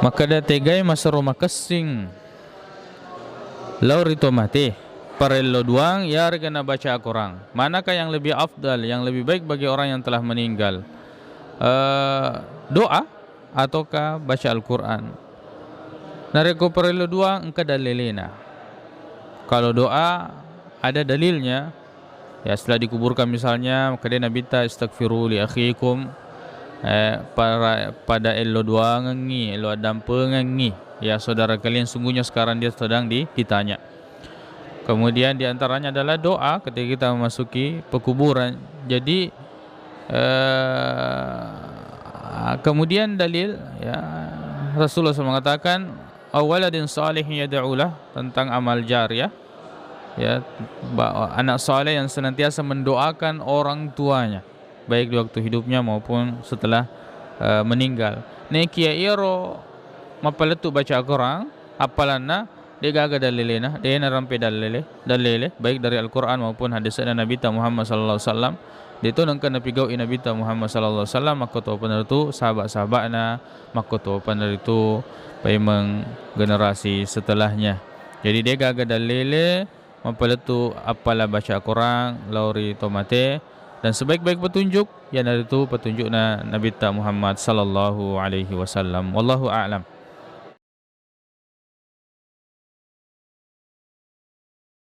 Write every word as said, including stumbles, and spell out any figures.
Makkeda tegai masero makessing lao ri to mate, parello duang yarega nabaca Al-Quran. Manakah yang lebih afdal, yang lebih baik bagi orang yang telah meninggal? Eh, doa ataukah baca Al-Quran? Narekko parello duang, engka dalelena. Kalau doa, ada dalilnya. Ya, setelah dikuburkan misalnya, makkeda Nabitta, "Istaghfiru li akhikum." Eh, para, pada ello duangengngi, ello addampengengngi, ya, saudara kalian, sungguhnya sekarang dia sedang di-, ditanya. Kemudian di antaranya adalah doa ketika kita memasuki pekuburan. Jadi, eh, kemudian dalil, ya, Rasulullah shallallahu alaihi wasallam mengatakan, "Aw waladin salih yad'u lah," tentang amal jariah, ya, ba-, anak saleh yang senantiasa mendoakan orang tuanya, baik di waktu hidupnya maupun setelah, eh, meninggal. Nekiya iyaro mappalettu baca Al-Quran, appalanna degaga dalelena, de narampe dalele, dalele, baik dari Al-Quran maupun hadisna Nabitta Muhammad sallallahu alaihi wasallam. Deto nengka napigau'i Nabitta Muhammad sallallahu alaihi wasallam, makkotopa naritu sahabat-sahabatna, makkotopa naritu paimeng generasi setelahnya. Jadi, degaga dalele mappalettu appala baca Al-Quran lao ri to mate, dan sebaik-baik petunjuk, iyanaritu petunjukna Nabitta Muhammad sallallahu alaihi wasallam. Wallahu a'lam.